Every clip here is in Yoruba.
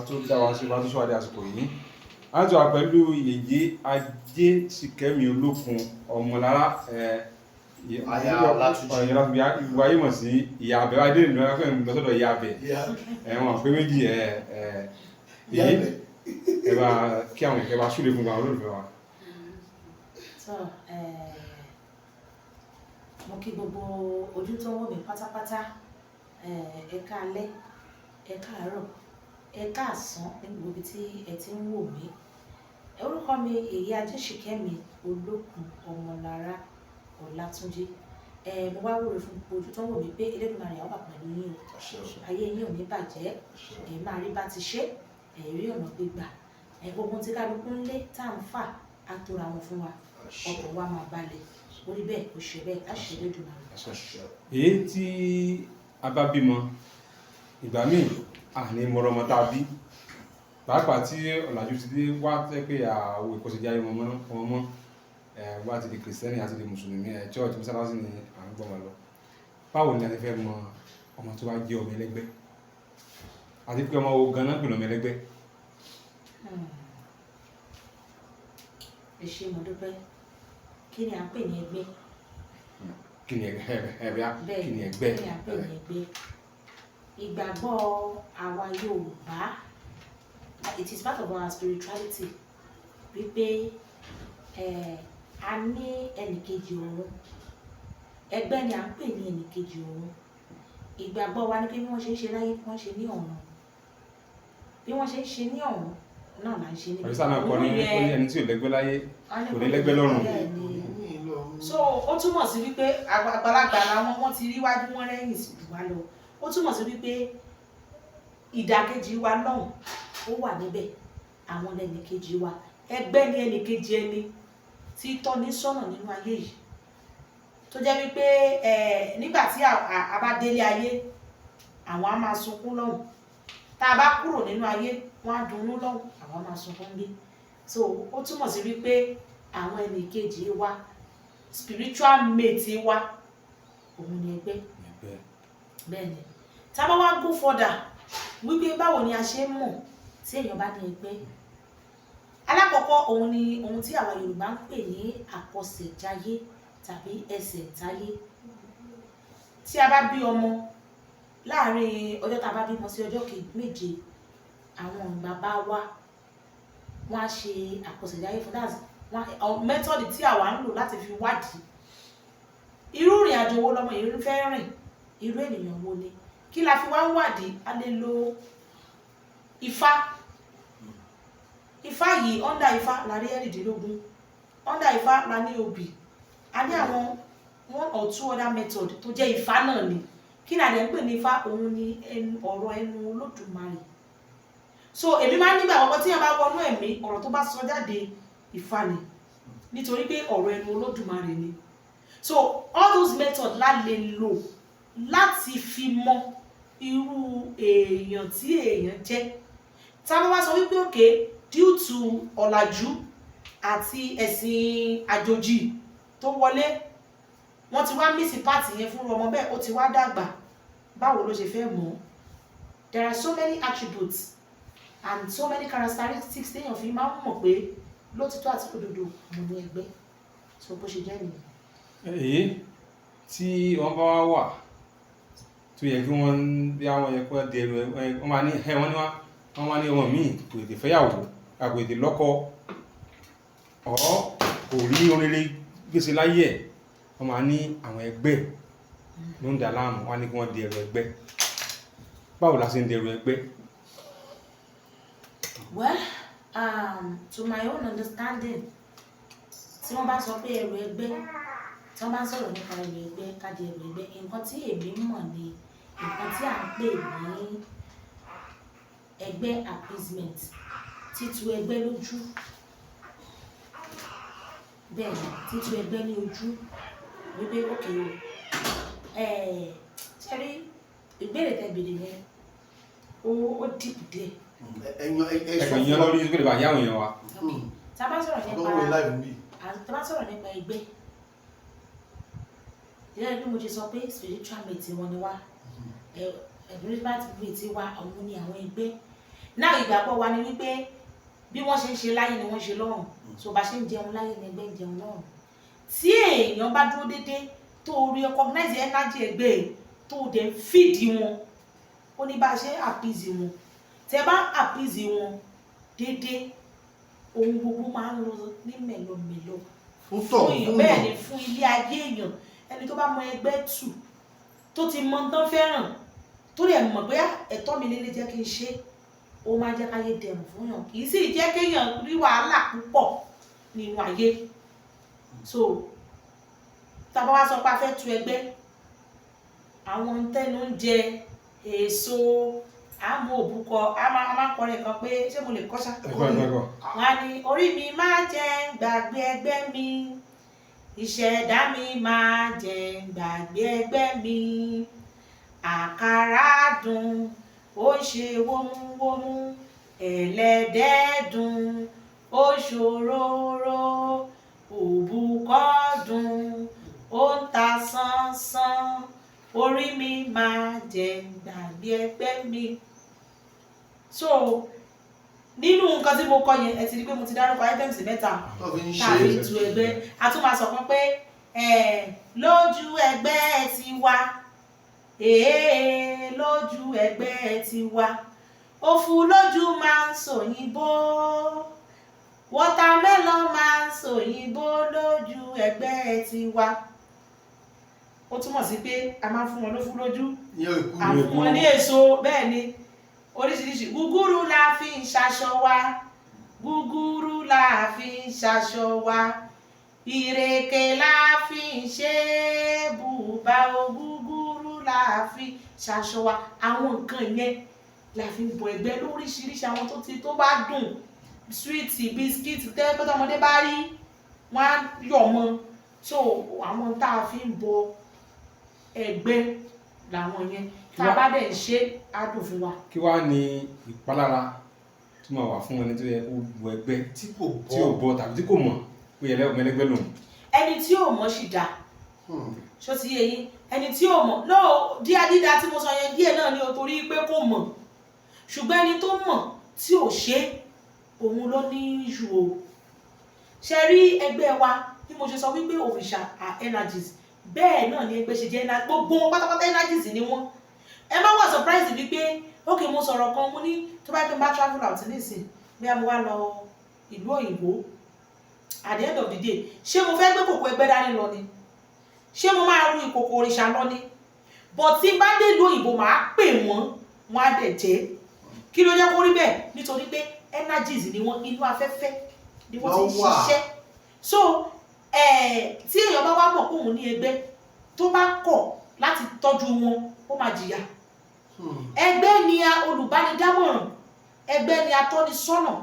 tó dá wa sí, ọba tó ṣọ́ wa dé àsìkò yìí. A ti wà pẹ̀lú Yèyé Ajéṣìkẹ́mi Olókun Ọmọlára. Aya Ọlátúnjí. Ìwà ayé mọ̀ sí ìyá abẹ adé ìlú ẹ̀fẹ̀ ń lọ sọ́dọ̀ ìyá abẹ ẹ̀wọ̀n pé méjì ẹ̀ Ìyá èyí abẹ. Ẹ bá kí àwọn ìkẹ́ bá súre fún wa, olólùfẹ́ wa. So, mo kí gbogbo ojú tó ń wò mí pátápátá. Ẹ káalẹ́, ẹ káàárọ̀, ẹ káàsán ní gbogbo ibi tí ẹ ti ń wò mí. Orúkọ mi, Yèyé Ajéṣìkẹ́mi Olókun Ọmọlára Ọlátúnjí. Mo wá wúre fún gbogbo ojú tó ń wò mí pé Elédùmarè á wà pẹ̀lú yín o. Ayé yín ò ní bàjẹ́, ẹ máa rí bá ti ṣe, ẹ rí ọ̀nà gbígbà. Gbogbo ohun tí kálukú ń lé tá à ń fà á tóra wọn fún wa, ọkàn wa máa balẹ̀. Orí bẹ́ẹ̀, kò ṣe bẹ́ẹ̀, á ṣe Elédùmarè. Èyí tí a bá bímọ, ìgbà míì àní mọ̀rọ̀mọ́ tá a bí, pàápàá tí ọ̀làjú ti dé wá tẹ́ pé àwọn ìkọsẹ̀jáyé ọmọ mọ́ ẹ̀ wá ti di Kìrìsìtẹ́nì àti di Mùsùlùmí, ẹ̀ church, mọ́sálásí ni à ń gbọ́mọ lọ. Báwo ni a ti fẹ́ mọ ọmọ tó bá jẹ́ ọmọ ẹlẹ́gbẹ́, àti pé ọmọ wo ganan pè lọ́mọ ẹlẹ́gbẹ́? Ẹ ṣé, mo dúpẹ́. Kí ni à ń pè ní ẹgbẹ́? Kí ni ẹgbẹ́? Bẹ́ẹ̀. Kí ni ẹgbẹ́? Kí ni à ń pè ní ẹgbẹ́? Ìgbàgbọ́ àwa Yorùbá, it is part of our spirituality wípé a ní ẹnìkejì ọ̀run. Ẹgbẹ́ ni à ń pè ní ẹnìkejì ọ̀run. Ìgbàgbọ́ wa ni pé bí wọ́n ṣe ń ṣe láyé, bí wọ́n ṣe ní ọ̀run, bí wọ́n ṣe ń ṣe ní ọ̀run náà là ń ṣe níbí. Àbísà náà kọ́ ní ó ní ẹni tí ò lẹ́gbẹ́ láyé kò ní lẹ́gbẹ́ lọ́run. Bẹ́ẹ̀ ni. So ó túmọ̀ sí wípé àgbàlagbà làwọn, wọ́n ti rí wájú, wọn rẹ́yìn jù wá lọ. Ó túmọ̀ sí wípé ìdàkejì wa lọ́hùn ó wà níbẹ̀, àwọn ẹnìkejì wa. Ẹgbẹ́ ni ẹnìkejì ẹni tí tọ́ni sọ́nà nínú ayé yìí, tó jẹ́ wípé nígbà tí a bá délé ayé, àwọn á máa sunkún lọ́hùn. Tá a bá kúrò nínú ayé, wọ́n á dunnú lọ́hùn, àwọn á máa sunkún bí. So ó túmọ̀ sí wípé àwọn ẹnìkejì wa, spiritual mate wa, òun ni ẹgbẹ́. Ẹgbẹ́. Bẹ́ẹ̀ ni. Tá a bá wá go further wípé báwo ni a ṣe ń mọ̀ tí èèyàn bá ní ẹgbẹ́, alákọ̀ọ́kọ́, òun ni ohun tí àwa Yorùbá ń pè ní àkọsẹ̀jayé tàbí ẹsẹ̀ntáyé. Tí a bá bí ọmọ, láàárín ọjọ́ tá a bá bímọ sí ọjọ́ méje, àwọn bàbá wa, wọ́n á ṣe àkọsẹ̀jayé fún. That's one method tí àwa ń lò láti fi wádìí irú ìrìn àjò wo lọmọ yìí fẹ́ rìn, irú ènìyàn wo ni. Kí la fi wá ń wádìí? A lè lo Ifá. Ifá yìí, under Ifá la rí 16, under Ifá la ní obì, a ní àwọn one or two other method tó jẹ́ Ifá náà ni. Kí la dẹ̀ ń pè ní Ifá? Òun ni ẹnu ọ̀rọ̀, ẹnu Olódùmarè. So èmi máa ń nígbà àkọ́kọ́ tí yẹn bá wọnú ẹ̀mí, ọ̀rọ̀ tó bá sọ jáde, Ifá ni, nítorí pé ọ̀rọ̀ ẹnu Olódùmarè ni. So all those methods la lè lò láti fi mọ irú èèyàn tí èèyàn jẹ́. Tá a bá wá sọ wípé okay, due to ọ̀làjú àti ẹ̀sìn àjòjì tó wọlé, wọ́n ti wá miss part yẹn fún ọmọ bẹ́ẹ̀, ó ti wá dàgbà, báwo ló ṣe fẹ́ mọ̀? There are so many attributes and so many characteristics téèyàn fi máa ń mọ̀ pé lótìtọ́ àti òdodo, mo ní ẹgbẹ́. So bó ṣe jẹ́ nìyẹn. Èyí tí wọ́n bá wá wà tó yẹ kí wọ́n bí àwọn yẹ kí wọ́n di ẹrù ẹ, wọ́n máa ní ẹ, wọ́n ní wọ́n máa ní ọmọ míì kò tètè fẹ́yàwó, kò tètè lọ́kọ, ọ̀ kò rí oríire gbèsè láyé ẹ̀, wọ́n máa ní àwọn ẹgbẹ́ ló ń dà láàmú. Wọ́n á ní kí wọ́n di ẹrù ẹgbẹ́. Báwo la ṣe ń di ẹrù ẹgbẹ́? Well, to my own understanding, tí wọ́n bá sọ pé ẹrù ẹgbẹ́, tí wọ́n bá sọ̀rọ̀ nípa ẹrù ẹgbẹ́, ká di ẹrù ẹgbẹ́, nǹkan tí èmi mọ̀ ni nǹkan tí à ń pè ní ẹgbẹ́ appeasement, títu ẹgbẹ́ lójú. Bẹ́ẹ̀ ni, títu ẹgbẹ́ ní ojú wípé okay o. Ṣé rí ìbéèrè tẹ́ béèrè yẹn, ó deep díẹ̀. Ẹ̀yàn ẹ sọ. Ẹ̀kàn yẹn lórí kó lè bá yáwọn èèyàn wa. Okay. Tá a bá sọ̀rọ̀ nípa Ọdún wo live bí? Tá a bá sọ̀rọ̀ nípa ẹgbẹ́, ìyá bí mo ṣe sọ pé spiritual mate wọn ni wá, spiritual mate wa, àwọn ni àwọn ẹgbẹ́. Náà ìgbàgbọ́ wa ni wípé bí wọ́n ṣe ń ṣe láyé ni wọ́n ṣe lọ́run. So bá ṣe ń jẹun láyé ni ẹgbẹ́ ń jẹun lọ́run. Tí èèyàn bá dúró déédéé, tó o recognize energy ẹgbẹ́ ẹ̀, tó o dẹ̀ ń fìdí wọn, ó ní bá a ṣe ń appease wọn. Tẹ bá ń appease wọn déédéé, ohun gbogbo máa ń lọ ní mẹ̀lọmẹ̀lọ Fún tọ̀ fún èèyàn. Fún Bẹ́ẹ̀ yàn. ni fún ilé ayé èèyàn. Ẹni tó bá mọ ẹgbẹ́ tù, tó ti mọ tán fẹ́ràn, tó dẹ̀ mọ̀ pé, "Ah, ẹ̀tọ́ mi lélẹ̀, jẹ́ kí n ṣe é," ó máa jẹ́ káyé dẹrùn fún yàn, kì í sì jẹ́ kéèyàn rí wàhálà púpọ̀ nínú ayé. So tá a bá wá sọ pé a fẹ́ tu ẹgbẹ́, àwọn tẹnu ń jẹ èso, àmú òbúkọ, a máa kọrin kan pé, ṣé mo lè kọ́ ṣá? Ẹ̀kọ́ ẹ̀kọ́. Wọ́n á ní, "Orí mi máa jẹ́ gbàgbé ẹgbẹ́ mi, ìṣẹ̀dá mi máa jẹ́ gbàgbé ẹgbẹ́ mi. Àkàrà dùn, ó ń ṣe wómúwómú, ẹlẹ́dẹ̀ dùn, ó ṣòróró, òbúkọ dùn, ó ń ta sánsán. Orí mi máa jẹ́ gbàgbé ẹgbẹ́ mi." So nínú nǹkan tí mo kọ yẹn, ẹ ti rí pé mo ti dárúkọ items mẹ́ta Tó fi ń tá ṣe a fi tu ẹgbẹ́. A tún máa sọ kan pé lójú ẹgbẹ́ ti wá, èè lójú ẹgbẹ́ ti wá, òfu lójú máa ń sòyìnbó, watermelon máa ń sòyìnbó lójú ẹgbẹ́ ti wá. Ó túmọ̀ sí pé a máa ń fún wọn lófú lójú, Ìyẹn ìkú. a fún wọn ní èso. Bẹ́ẹ̀ ni, oríṣiríṣi gúgúrú la fi ń ṣaṣọ wa, gúgúrú la fi ń ṣaṣọ wa, ìrèké la fi ń ṣe bùbá o, gúgúrú la fi ń ṣaṣọ wa. Àwọn nǹkan yẹn la fi ń bọ ẹgbẹ́ lóríṣiríṣi. Àwọn tó ti tó bá dùn, sweet, biscuit, tẹ́ pé tọmọdé bá rí, wọ́n á yọ̀ mọ́. So àwọn tá a fi ń bọ ẹgbẹ́ làwọn yẹn. Tá a bá dẹ̀ ń ṣe, á dùn fún wa. Kí wàá ní ìpalára tó máa wà fún ẹni tó yẹ kó bọ ẹgbẹ́ Tí kò tí ò bọ́. bọ tàbí tí kò mọ̀ pé ẹlẹ́gbẹ́ ẹlẹ́gbẹ́ lòun? Ẹni tí ò mọ̀ sì dáa. Ṣó ti yé yín? Ẹni tí ò mọ̀ náà, díẹ̀ dídá tí mo sọ yẹn díẹ̀ náà ni o, torí pé kò mọ̀. Ṣùgbọ́n ẹni tó mọ̀ tí ò ṣe, òun ló ní jù o. Ṣe rí ẹgbẹ́ wa, bí mo ṣe sọ wípé òrìṣà are energies, bẹ́ẹ̀ náà ni ẹgbẹ́ ṣe jẹ́ gbogbo wọn pátápátá energies ni wọ́n. Ẹ má wà surprise wípé, ok, mo sọ̀rọ̀ kan, mo ní tó bá yẹ kí n bá travel out nísìn, bí a mo wá lọ ìlú òyìnbó, at the end of the day, ṣé mo fẹ́ gbé kòkó ẹgbẹ́ dání lọ ni? Ṣé mo máa ru ìkòkò òrìṣà lọ ni? But tí n bá dé ìlú òyìnbó, màá pè wọ́n, wọ́n á dẹ̀ jẹ́. Kí ló jẹ́ kó rí bẹ́ẹ̀? Nítorí pé energies ni wọ́n, inú afẹ́fẹ́ ni wọ́n ti ń Wọ́n wà. ṣiṣẹ́. So tí èèyàn bá wá mọ̀ pé òun ní ẹgbẹ́, tó bá kọ̀ láti tọ́jú wọn, ó máa jìyà. Ẹgbẹ́ ni a olùbánidámọ̀ràn, ẹgbẹ́ ni atọ́nisọ́nà,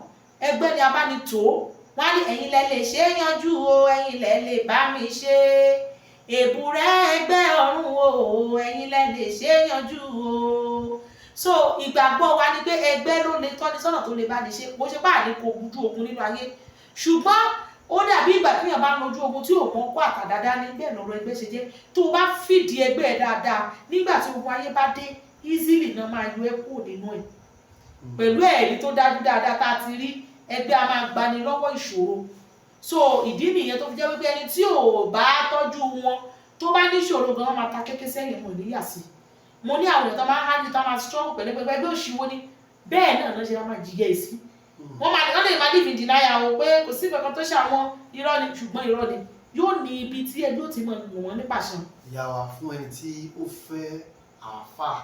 ẹgbẹ́ ni abánitò. Wọ́n á ní, "Ẹ̀yin lẹ lè ṣe é yanjú o, ẹ̀yin lẹ lè bá mi ṣe é, èbúrẹ́ ẹgbẹ́ ọ̀run o, ẹ̀yin lẹ lè ṣe é yanjú o." So ìgbàgbọ́ wa ni pé ẹgbẹ́ ló lè tọ́ni sọ́nà, tó lè bá ní ṣe. Bó ṣe bá ní kó ojú ogun nínú ayé, ṣùgbọ́n ó dàbí ìgbà tí èèyàn bá ń lójú ogun tí ò mọ kó àtàdá dání. Bẹ́ẹ̀ lọ́rọ̀ ẹgbẹ́ ṣe jẹ́. Tó o bá fìdí ẹgbẹ́ ẹ dáadáa, nígbà tí ogun ayé bá dé, easily náà máa yọ ẹ́ kúrò nínú ẹ̀ pẹ̀lú ẹ̀rí tó dájú dáadáa tá a ti rí. Ẹgbẹ́ a máa gbani lọ́wọ́ ìṣòro. So ìdí nìyẹn tó fi jẹ́ wípé ẹni tí ò bá tọ́jú wọn, tó bá níṣòro gan, wọn máa ta kéké sẹ́yìn, wọn ò ní yà sí. Mo ní àwọn èèyàn tó máa ń hájú, tó máa struggle pẹ̀lú ẹgbẹ́. Ẹgbẹ́ òṣìwò ni. Bẹ́ẹ̀ náà ló ṣe máa jìyà èsì. Wọ́n máa, wọ́n lè máa live in denial o pé kò sí kankan tó ṣe àwọn. Irọ́ ni, ṣùgbọ́n irọ́ ni. Yóò ní ibi tí ẹgbẹ́ ò ti mọ̀ nù wọ́n ní pàṣán. Ìyá wa, fún ẹni tí ó fẹ́ àáfàá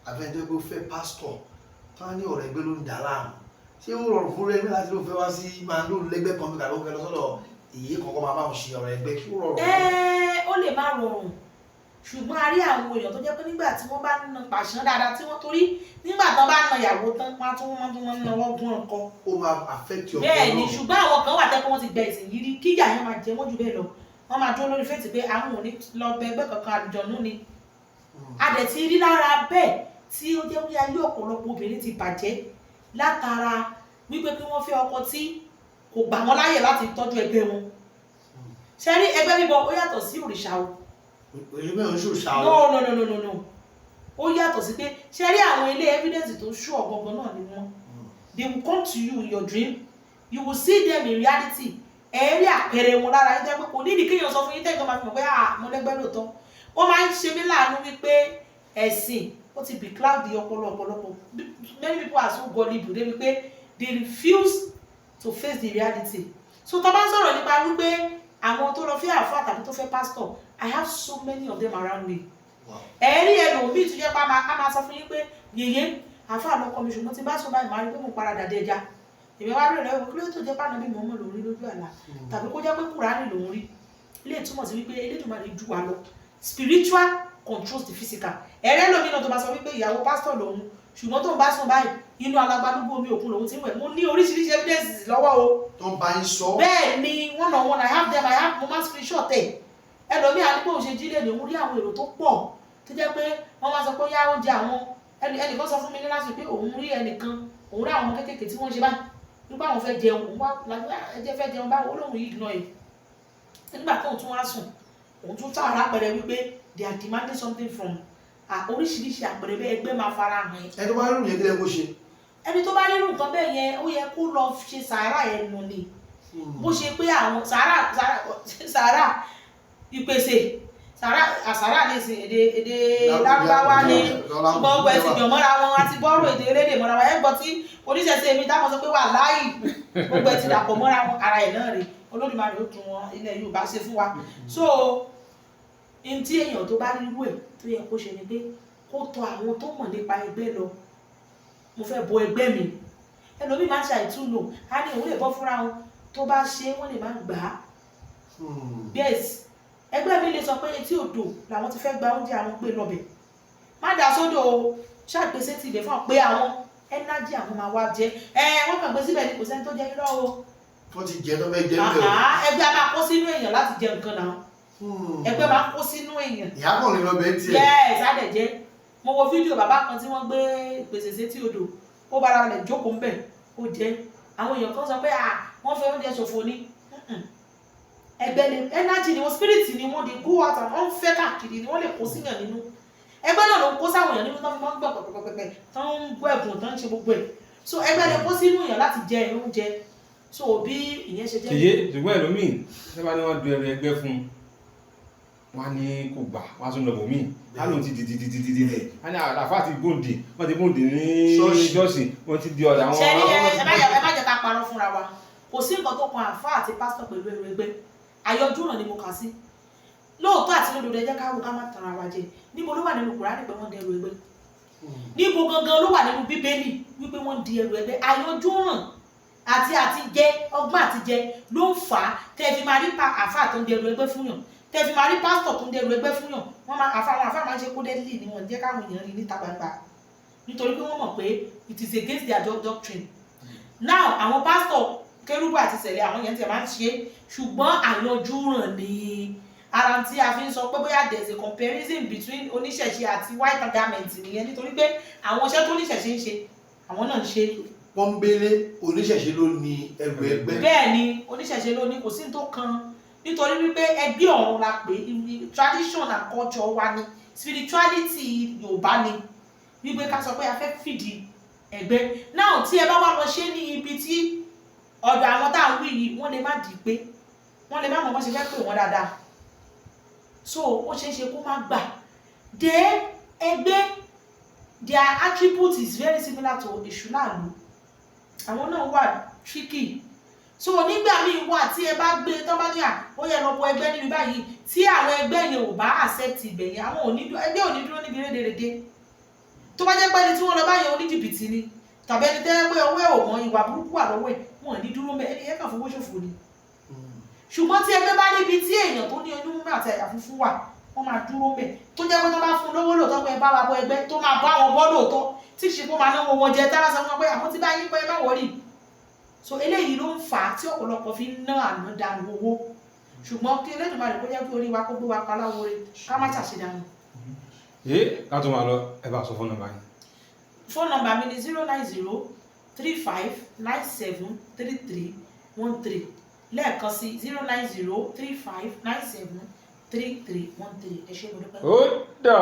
àbí ẹni tó pé ó fẹ́ pásítọ̀, tó wá ní ọ̀rọ̀ ẹgbẹ́ ló ń dà láàmú, ṣé ó rọrùn fún ẹgbẹ́ láti ló fẹ́ wá sí máa lóun lẹ́gbẹ́ kan bí kàló fẹ́ lọ sọ́dọ̀ ìyé kankan máa bá wọn ṣe ọ̀rọ̀ ẹgbẹ́? Kí ó rọrùn? Ẹ́ẹ́, ó lè má rọrùn, ṣùgbọ́n a rí àwọn èèyàn tó jẹ́ pé nígbà tí wọ́n bá na pàṣán dáadáa, tí wọ́n torí nígbà tán bá na ìyàwó tán, wọ́n á tún wọ́n náwó gún ọkọ. Ó máa affect ọkọ Bẹ́ẹ̀ ni. náà. Ṣùgbọ́n àwọn kan wà tẹ́ pé wọ́n ti gbẹ ìsìn yìí rí, kíyà yẹn máa jẹ wọ́n jù bẹ́ẹ̀ lọ, wọ́n máa dúró lórí fẹ́ǹsì pé àwọn ò ní lọ bẹ ẹgbẹ́ kankan, àlùjọ̀nú ni. A dẹ̀ ti rí lára bẹ́ẹ̀ tí ó jẹ́ wí ayé ọ̀pọ̀lọpọ̀ obìnrin ti bàjẹ́ látara wípé kí wọ́n fẹ́ ọkọ tí kò gbà wọ́n láyè láti tọ́jú ẹgbẹ́ wọn. Ṣe rí ẹgbẹ́ bíbọ, ó yàtọ̀ sí òrìṣà o. Òṣèlú mẹ́rin ṣòṣà o. No, no, no, no, no, no, ó yàtọ̀ sí pé, ṣe rí àwọn ilé evidence tó ṣú ọ̀gangan náà ni wọ́n. They will come to you in your dream. You will see them in reality. Ẹ rí àpẹẹrẹ wọn lára yín, tẹ́ pé kò nídìí kéèyàn sọ fún yín tẹ́gbọ́n máa fi mọ̀ pé, ah, mo lẹ́gbẹ́ lóòótọ́. Ó máa ń ṣe mí láàánú wípé ẹ̀sìn ó ti becloud ọpọlọ ọ̀pọ̀lọpọ̀. Many people are so gullible débi pé they refuse to face the reality. So tó bá ń sọ̀rọ̀ nípa wípé àwọn tó lọ fẹ́ àfáà tàbí tó fẹ́ pastor, I have so many of them around me. Ẹ rí ẹlòmíì tó jẹ́ pé a máa sọ fún yín pé, "Yèyé, àfáà lọkọ mi, ṣùgbọ́n tí bá sọ báyìí, máa rí pé mo paradà dé ẹja." Èmi wá rí rẹ̀, kí ló tó jẹ́ pàánà bí mọ̀ọ́mọ̀ lòún rí lójú àlá, tàbí kó jẹ́ pé Kùránì lòún rí. Ilé ìtumọ̀ sí wípé Elédùmarè jù wá lọ. Spiritual controls the physical. Ẹ̀rẹ́ lómi náà tó máa sọ wípé ìyàwó pásítọ̀ lòun, ṣùgbọ́n tó ń bá sùn báyìí, inú alágbálúgbó omi òkun lòun ti ń wẹ̀. Mo ní oríṣiríṣi evidences lọ́wọ́ o. Tó ń bá yín sọ. Bẹ́ẹ̀ ni, one on one, I have them. I have, mo máa ń screenshot ẹ̀. Ẹlòmíì àdúgbò òun ṣe jílẹ̀ ní òun rí àwọn èrò tó pọ̀ tó jẹ́ pé wọ́n máa sọ pé ó yá oúnjẹ àwọn. Ẹnìkan sọ fún mi ní láti pé òun rí ẹnìkan, òun rí àwọn ọmọ kéékèèké tí wọ́n ń ṣe báyìí nípa àwọn fẹ́ jẹun. Òun wá ẹjẹ́ fẹ́ jẹun báwo, ó lóun yìí ignore ẹ̀. Nígbà tóun tún wá sùn, òun tún sára àpẹẹrẹ wípé they are demanding something from oríṣiríṣi àpẹẹrẹ bẹ́ẹ̀, ẹgbẹ́ máa fara hàn ẹ́. Ẹni tó bá rìn yẹn, kí lẹ kó ṣe? Ẹni tó bá rírun nǹkan bẹ́ẹ̀ yẹn, ó yẹ kó lọ ṣe sàárà ẹnu ni. Bó ṣe pé àwọn sàárà, sàárà, ìpèsè sàárà, àsàrà ní ìsìn èdè Lárúbáwá ni, ṣùgbọ́n gbogbo ẹ̀ ti jọ mọ́ra wọn, àti bọ́rọ̀ èdè elédè mọ́ra wọn. Ẹ̀ gbọ́ tí oníṣẹ̀ṣe mi táwọn sọ pé wà láàyè, gbogbo ẹ̀ ti dàpọ̀ mọ́ra wọn. Ara ẹ̀ náà rè. Olódùmarè ó tún wọn ilẹ̀ Yorùbá ṣe fún wa. So n tí èèyàn tó bá rírú ẹ̀ tó yẹ kó ṣe ni pé kó tọ̀ àwọn tó mọ̀ nípa ẹgbẹ́ lọ. "Mo fẹ́ bọ ẹgbẹ́ mi." Ẹlòmíì máa ń ṣe àìtúnlò, á ní òun lè bọ́ fúnra wọn. Tó bá ṣe, wọ́n lè má gbà á. Yes, ẹgbẹ́ mi lè sọ pé etí odò làwọn ti fẹ́ gba oúnjẹ àwọn, gbé lọ́bẹ̀. Má dà sódò o, ṣàgbéṣe ti ibẹ̀ fún ọ pé àwọn energy àwọn máa wá jẹ ẹ. Wọ́n kàn gbé síbẹ̀ ni, kò sẹ́ni tó jẹ́ irọ́ o. Wọ́n ti jẹ tó fẹ́ jẹ ń bẹ̀ o. Àhá, ẹgbẹ́ a máa kó sínú èèyàn láti jẹ nǹkan náà. Ẹgbẹ́ máa kó sínú èèyàn. Ìyá kàn lè lọ bẹ́ẹ̀ tiẹ̀. Yes, àdẹ̀jẹ́. Mo wo fídíò bàbá kan tí wọ́n gbé ìpèsè sétí odò, ó bára rẹ̀ jókòó ńbẹ̀, ó jẹ. Àwọn èèyàn kan sọ pé, "À, wọ́n fẹ́ oúnjẹ ṣòfò ni." Ẹgbẹ́ ni, energy ni wọ́n, spirit ni wọ́n. Dey go out and wọ́n ń fẹ́ káàkiri ni. Wọ́n lè kó síyàn nínú. Ẹgbẹ́ náà ló ń kó sáwọn èèyàn nínú tó fi máa ń gbọ̀ pẹ̀pẹ̀pẹ̀pẹ̀, tó ń gbọ́ ẹ̀bùn, tó ń ṣe gbogbo ẹ̀. So ẹgbẹ́ lè kó sínú èèyàn láti jẹ oúnjẹ. So bí ìyẹn ṣe jẹ́. Ṣèyí, ṣùgbọ́n ẹlòmíì sábà ní wọ́n du ẹrù ẹgbẹ́ fún un, wọ́n á ní kò gbà, wọ́n á tún lọ bòmíì, á lóun ti dìdì dìdì dìdì dì, á ní àfáà ti gbòǹdì, wọ́n ti gbòǹdì ní ṣọ́ọ̀ṣì. Ṣọ́ọ̀ṣì, wọ́n ti di ọ̀dà àwọn. Ṣe ní ẹ má jẹ́ ká parọ́ fúnra wa. Kò sí nǹkan tó kan àfáà àti pásítọ̀ pẹ̀lú ẹrù ẹgbẹ́. Àyọjúràn ni mo kà sí lóòótọ́ àti lódodo. Ẹ jẹ́ ká wo, ká má tanra wa jẹ. Níbo ló wà nínú Kùránì pé wọ́n dẹrù ẹgbẹ́? Níbo gangan ló wà nínú Bíbélì wípé wọ́n di ẹrù ẹgbẹ́? Àyọjúràn àti jẹ, ọgbọ́n àti jẹ ló ń fà á tẹ́ fi máa rí pa àfáà tó ń dẹrù ẹgbẹ́ fún yàn, tẹ́ fi máa rí pásítọ̀ tó ń dẹrù ẹgbẹ́ fún yàn. Wọ́n máa àfáà, àwọn àfáà máa ń ṣe codedly ni. Wọ́n jẹ́ káwọn èèyàn rí níta gbangba nítorí pé wọ́n mọ̀ pé it is against their doctrine. Now, àwọn pásítọ̀ kérúbù àti sẹ̀lẹ̀, àwọn yẹn ti máa ń ṣe é, ṣùgbọ́n àyànjúràn ni. Ara tí a fi ń sọ pé bóyá there is a comparison between oníṣẹ̀ṣe àti white garment nìyẹn, nítorí pé àwọn iṣẹ́ tó oníṣẹ̀ṣe ń ṣe, àwọn náà ń ṣe. Pọ́nbélé, oníṣẹ̀ṣe ló ní ẹrù ẹgbẹ́. Bẹ́ẹ̀ ni, oníṣẹ̀ṣe ló ní, kò sí ní tó kan, nítorí wípé ẹgbẹ́ ọ̀run la pè é. Tradition and culture wa ni, spirituality Yorùbá ni wípé ká sọ pé a fẹ́ fìdí ẹgbẹ́ náà. Tí ẹ bá wá lọ ṣe ní ibi tí ọ̀dọ̀ àwọn tá à ń wí yìí, wọ́n lè má dì í pé wọ́n lè má mọ̀ bọ́n ṣe fẹ́ pè wọ́n dáadáa. So ó ṣeé ṣe kó má gbà dé. Ẹgbẹ́, their attribute is very similar to èṣù láàlú. Àwọn náà wà tricky. So nígbà míì wà tí ẹ bá gbé tó bá ní à ó yẹ lọ bọ ẹgbẹ́ níbi báyìí, tí àwọn ẹgbẹ́ yẹn ò bá accept ibẹ̀ yẹn, àwọn ò ní dúró, ẹgbẹ́ ò ní dúró níbi rédèrèdè. Tó bá jẹ́ pé ẹni tí wọ́n lọ báyẹn oníjìbìtì ni, tàbí ẹni tẹ́ pé ọwọ́ ẹ̀ ò mọ, ìwà burúkú wà lọ́wọ́ ẹ̀, wọn ò ní dúró mẹ́. Ẹni yẹn kàn fowó ṣòfò ni. Ṣùgbọ́n tí ẹgbẹ́ bá níbi tí èèyàn tó ní inú mímọ́ àti àyà funfun wà, wọ́n máa dúró mẹ́, tó jẹ́ pé tó bá fún un lówó lóòótọ́ pé ẹ bá wa bọ́ ẹgbẹ́, tó máa bá wọn bọ́ lóòótọ́, tí kì í ṣe pé ó máa náwó wọn jẹ, tá a sọ fún wọn pé àwọn tí bá yín pé ẹ má worry. So eléyìí ló ń fà á tí ọ̀pọ̀lọpọ̀ fi ń ná àná dànù owó. Ṣùgbọ́n kí Elédùmarè kó jẹ́ kí orí wa kó gbé wa paláwo re, ká má ṣàṣedànù. Ee, ká tó máa lọ, ẹ bá sọ fún nọ́mbà yín. Phone number mi ni 09035973313. Lẹ́ẹ̀kan sí, 09035973313. Ẹ ṣé, mo dúpẹ́. Ó dà.